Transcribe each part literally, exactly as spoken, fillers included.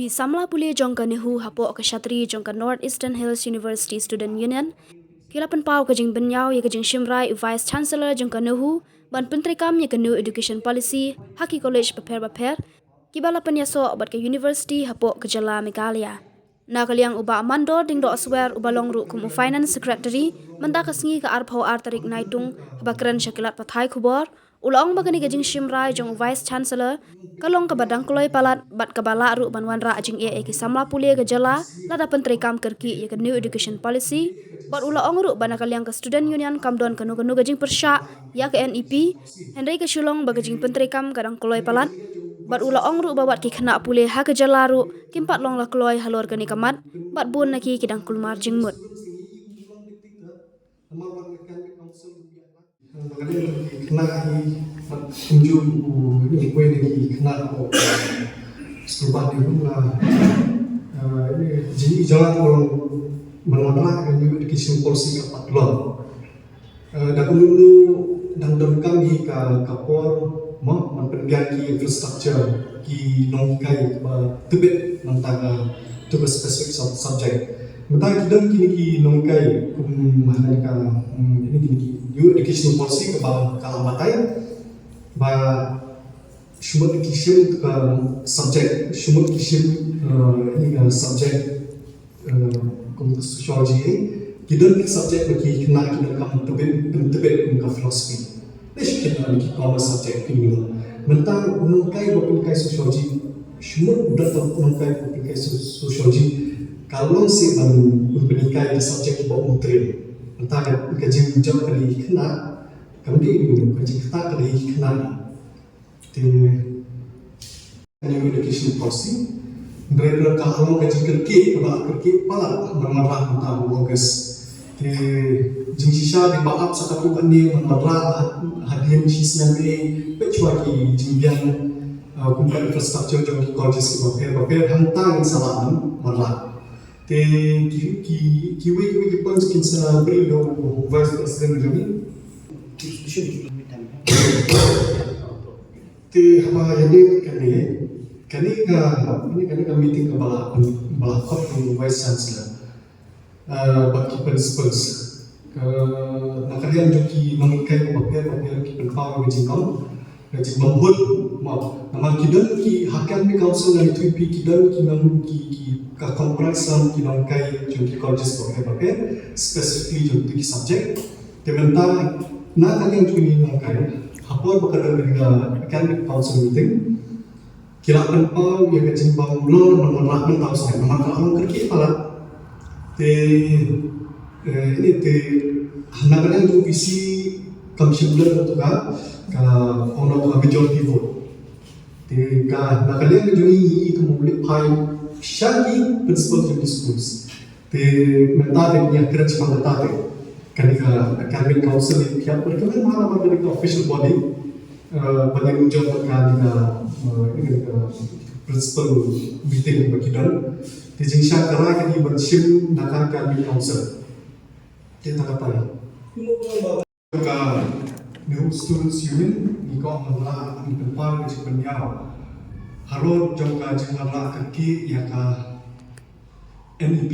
Ki samla pule jong ka NEHU hapoh ka shatri jong ka North Eastern Hills University Student Union ki la pynpaw ka jingbynñiaw ïa ka jingshim rai u Vice Chancellor jong ka NEHU ban pyntreikam ïa ka New Education Policy ha ki college bapher bapher kiba la pynïasoh bad ka university hapoh ka jylla Meghalaya. Na ka liang u Bah Mandor Dingdoh Swer uba long ruh kum u Finance Secretary mynta ka sngi ka arphew ar tarik Naitung, haba kren sha ki lad pathai khubor, u la ong ba kane ka jingshim rai jong u Vice Chancellor ka long kaba dang kloi palat bad kaba lah ruh ban wanrah jingeh ïa ki samla pule ka jylla lada pyntreikam kyrkieh ïa ka New Education Policy. Bad u la ong ruh ba na ka liang ka Student Union kam don kano kano ka jingpyrshah ïa ka NEP, hynrei ka shu long ba ka jingpyntreikam ka dang kloi palat. Bad u la ong ruh ba wat ki khynnah pule ha ka jylla ruh kim pat long la kloi halor kane ka mat, bad bun na ki ki dang kulmar jingmut. Khynnah hi, bad kumjuh u, ni, uwei na ki khynnah u, sngewbha ïa nga, eh, ni, jingïohi jong nga, ban wanrah ka New Education Policy ka pat long. Eh, da kumno dang donkam hi ka, ka por, mo, ban pynbiang ki infrastructure, ki nonghikai ba tbit, nangta ka, to ka specific sub-, subject. Mynta ki don kine ki nonghikai, kum, ha kane ka, hmm, kine ki New Educational Policy kaba ka la batai, ba shu mut ki shim ka subject, shu mut ki shim, eh, kine ka subject, eh, kum ka sociology, eh. Ki don ki subject ba ki khynnah ki donkam pyntbit, pyntbit kum ka philosophy. Lei shi khynnah ki commerce subject ki don. Mynta u nonghikai ba pynhikai sociology, shu mut u don u nonghikai ba pynhikai so-, sociology, ka long seh ban pynhikai ki subject ba um train. Mynta ka, ka jingjop ka dei khynnah, kam dei, ka jingkata ka dei khynnah. Te New Education Policy, hynrei ka long ka jingkyrkieh, kaba kyrkieh palat ban wanrah mynta u August. Te jingshisha dei ba ap sa katto katne ban wanrah ha-, hadien shi snem, eh, peit shuwa ki jingbiang, eh, kum ka infrastructure jong ki colleges kiba pher bapher, hangta ngin sa lah ban wanrah. Te ki, ki, kiwei kiwei ki points kin sa bring da u Vice President jong ngi. Te haba ïadei kane, kane ka, kane, kane ka meeting kaba la, ba la khot da u Vice Chancellor, eh, bad ki principals. Ka, na ka liang jong ki nonghikai bapher bapher ki pynpaw ka jingbam, ka jingbam bun, mo. Namar ki don ki ha academic council, ngan ïathuh ïa phi, ki don ki nong, ki, ki, ka comprise lang ki nonghikai jong ki colleges bapher bapher, specifically jong ki subject. Te mynta na ka liang jong ki nonghikai, ha por ba ka don ka academic council meeting, ki la pynpaw ïa ka jingbam long ban wanrah mynta u snem namar ka la long kyrkieh palat. Te, eh, ine te, na ka liang jong u VC kam shym don kato ka, ka ong ka majority vote. Te ka, na ka liang jong ngi, ngi kum u leit phai sha ki principal jong ki schools. Te mynta te ngi ïa kren shaphang kata te. Kane ka academic council, ïa phi ïa phi recommend ma, namar kane ka official body, eh, ba ngi ïa jop bad kane ka, eh, kane ka principal meeting ba ki don. Te jingshah kara ka dei ban shim na ka academic council. Te tang katta. Ka NEHU Students Union, ngi kwah ban wanrah, ngi pynpaw ka jingpynïaw halor jong ka jingwanrah kyrkieh ïa ka NEP,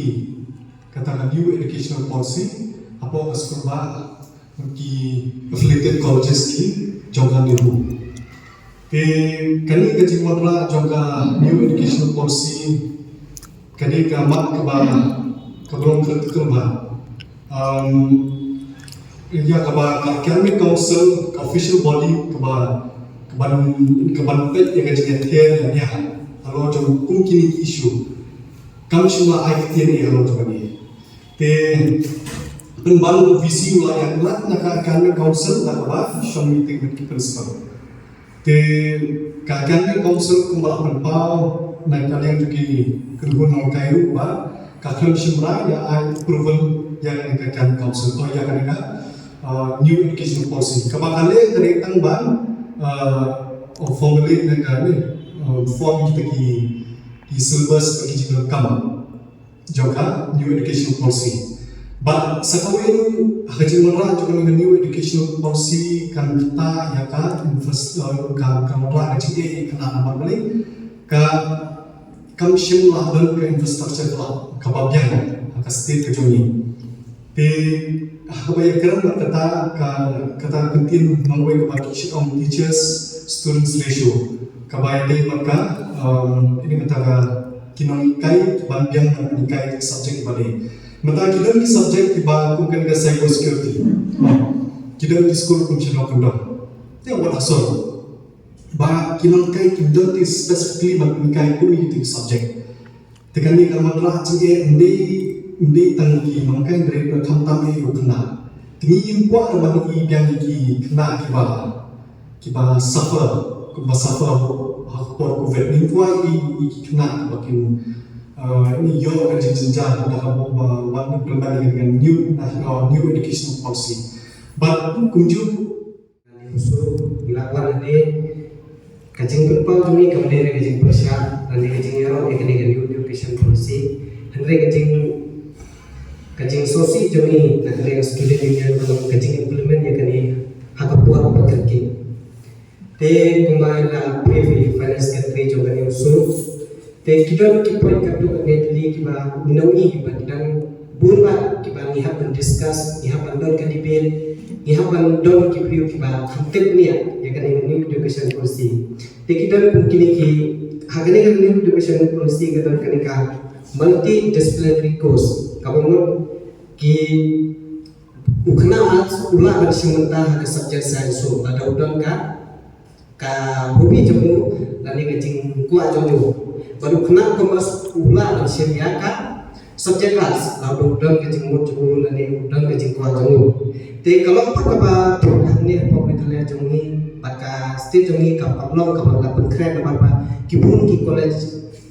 kata ka New Educational Policy, hapoh ka skulbah ki affiliated colleges ki jong ka NEHU. Te kane ka jingwanrah jong ka New Educational Policy, kane ka mat kaba, kaba long critical ba, um, ïa kaba ka academic council, ka official body kaba, kaban, kaban peit ïa ka jingïather ïa, halor jong kum kine ki issue, kam shym la ai ktien halor jong kane. Te pynban u VC u la ïakhun na ka academic council na kaba shong meeting bad ki principal. Te ka academic council kumba la pynpaw na ka liang jong ki kynhun nonghikai ruh ba ka khlem shim rai ïa ai approval ïa kane ka academic council, oh, ïa kane ka, uh, New Education Policy. Kaba ka leh ka dei tang ban, uh, formulate na ka ne, uh, form kita ki, ki syllabus bad ki jingdonkam jong ka New Education Policy. Bad sa kawei ruh, ha ka jingwanrah jong ka New Education Policy kan ktah ïa ka infras-, eh, ka, ka wanrah ka jingeh ïa ki khynnah namar balei ka, Kam shym la don ka infrastructure kaba, kaba biang ha ka state ka jong ngi. Te ha kaba ïakren bad kata ka, kata ka ktien nongwei kaba ki shah ong teachers students ratio, kaba ïadei bad ka, um, ine kata ka ki nonghikai kiban biang ban hikai ki subject kiba dei. Mynta ki don ki subject kiba kum kane ka cyber security. Ki don ki skul kum sha nongkyndong. Te wat asor ba ki nonghikai kim don te specifically ban hikai kum ïa ki subject. Te kane ka matra jingeh ym dei, ym dei tang ki nonghikai, hynrei ka khamtam ïa u khynnah. Te ngi ngim kwah ban ïoh biang ïa ki khynnah kiba, kiba suffer, kiba suffer ha ka por covid. Ngim kwah ïa ki, ïa ki khynnah kiba kin, uh, ïoh ka jingjynjar da kaba, ba wan implement ïa ka new, uh, new education policy. Bad kumjuh Ngi la wan hangne, ka jingpynpaw jong ngi kam dei ka jingpyrshah, lane ka jingïaroh ïa kane ka New Education Policy. Hynrei ka jing, ka jingsngewsih jong ngi na ka liang student union ka long ka jingimplement ïa kane ha ka por kaba kyrkieh. Te kumba la brief ïa i Finance Secretary jong kane ka suk, te ki don ki point katto katne tylli kiba ngi nang ïohi ba ki dang bun bha kiba ngi hap ban discuss, ngi hap ban don ka debate, ngi hap ban don ki briew kiba kham tip nia ïa kane ka New Education Policy. Te ki don kum kine ki, ha kane ka New Education Policy ka don kane ka multidisciplinary course, kaba mut ki, u khynnah arts u lah ban shim bynta ha ka subject science, so lada u don ka ka hobby jong u lane ka jingkwah jong u. Bad u khynnah commerce u lah ban shim ïa ka subject arts lada u don ka jingmut jong u lane u don ka jingkwah jong u. Te ka long pat kaba thok hangne hapoh Meghalaya jong ngi bad ka state jong ngi ka pat long kaba la pynkhreh namar ba ki bun ki college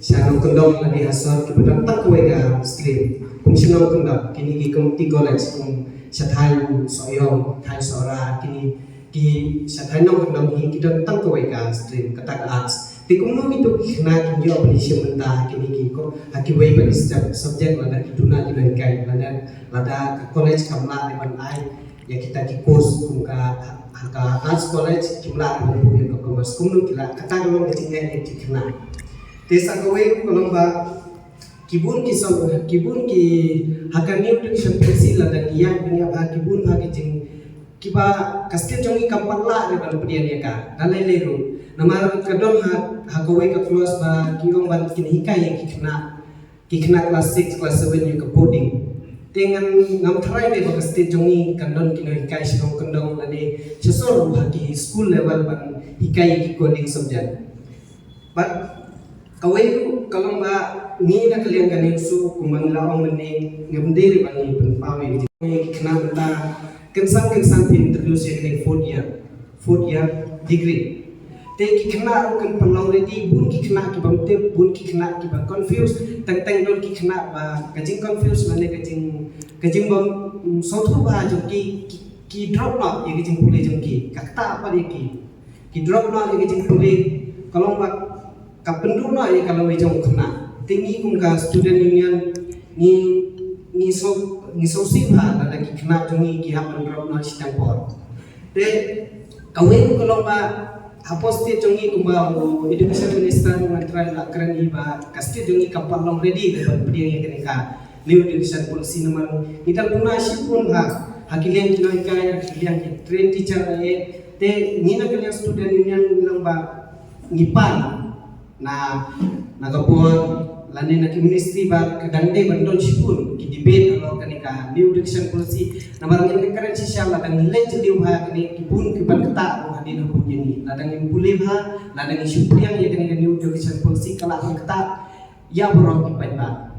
sha nongkyndong lane ha sor kiba don tang kawei ka stream. Kum sha nongkyndong kine ki community college kum sha thaiñ Sohiong, thaiñ Sohra, kine ki sha thaiñ nongkyndong hi ki don tang kawei ka stream, kata ka arts. Te kumno kito ki khynnah kin ïoh ban ïashim bynta ha kine ki ko, ha kiwei pat ki sub-, subject lada ki duna ki nonghikai, lada, lada ka college kam lah ban ai ïa kita ki course kum ka, ha ka arts college kim lah ban buh ïa ka commerce, kumno ki lah, kata ka long ka jingeh ïa ki khynnah. Te sa kawei ka long ba ki bun ki sub-, ki bun ki, ha ka New Education Policy lada ngi ïa, ngi ïa ba ki bun ba ki jing, kiba ka state jong ngi kam pat lah re ban pdiang ïa ka da lei lei ruh. Namar ka don ha, ha kawei ka clause ba ki ong ban kin hikai ïa ki khynnah, ki khynnah class six, class seven ïa ka coding. Te ngan, ngam tharai re ba ka state jong ngi kan don ki nonghikai sha nongkyndong lane sha sor ruh ha ki school level ban hikai ïa ki coding subject. Bad kawei ruh ka long ba ngi na ka liang ka NESO kumba ngi la ong mynne ngim dei re ba ngi pynpaw ïa ki khynnah mynta. Kynsan kynsan phi introduce ïa kane fourth year, fourth year degree. Te ki khynnah ruh kin pynlong ready, bun ki khynnah kiba mtip, bun ki khynnah kiba confuse, teng teng don ki khynnah ba ka jing confuse lane ka jing, ka jingbym, mm, sngewthuh bha jong ki, ki, ki drop noh ïa ka jingpule jong ki, ka ktah pat ïa ki. Ki drop noh ïa ka jingpule, ka long ba ka pynduh noh ïa ka lawei jong u khynnah. Te ngi kum ka student union ngi, ngi sngewsih, ngi sngewsih bha lada ki khynnah jong ngi ki hap ban drop noh shiteng por. Te kawei ruh ka long ba hapoh state jong ngi kumba u education minister u ngan try la kren hi ba ka state jong ngi kam pat long ready ban pdiang ïa kane ka New Education Policy namar ngi dang duna shibun ha, ha ki liang ki nonghikai, ha ki liang ki train teacher, eh, te ngi na ka liang student union ngi long ba ngi pan na, na ka board lane na ki ministry ba ka dang dei ban don shibun ki debate halor kane ka New Education Policy. Namar ngin kren shisha lada ngi leit jylliew ha kane ki bun ki ban ktah ruh hadien hapoh jong ngi. Lada ngin pule bha, lada ngi shu pdiang ïa kane ka New Education Policy ka lah ban ktah ïa baroh ki paidbah.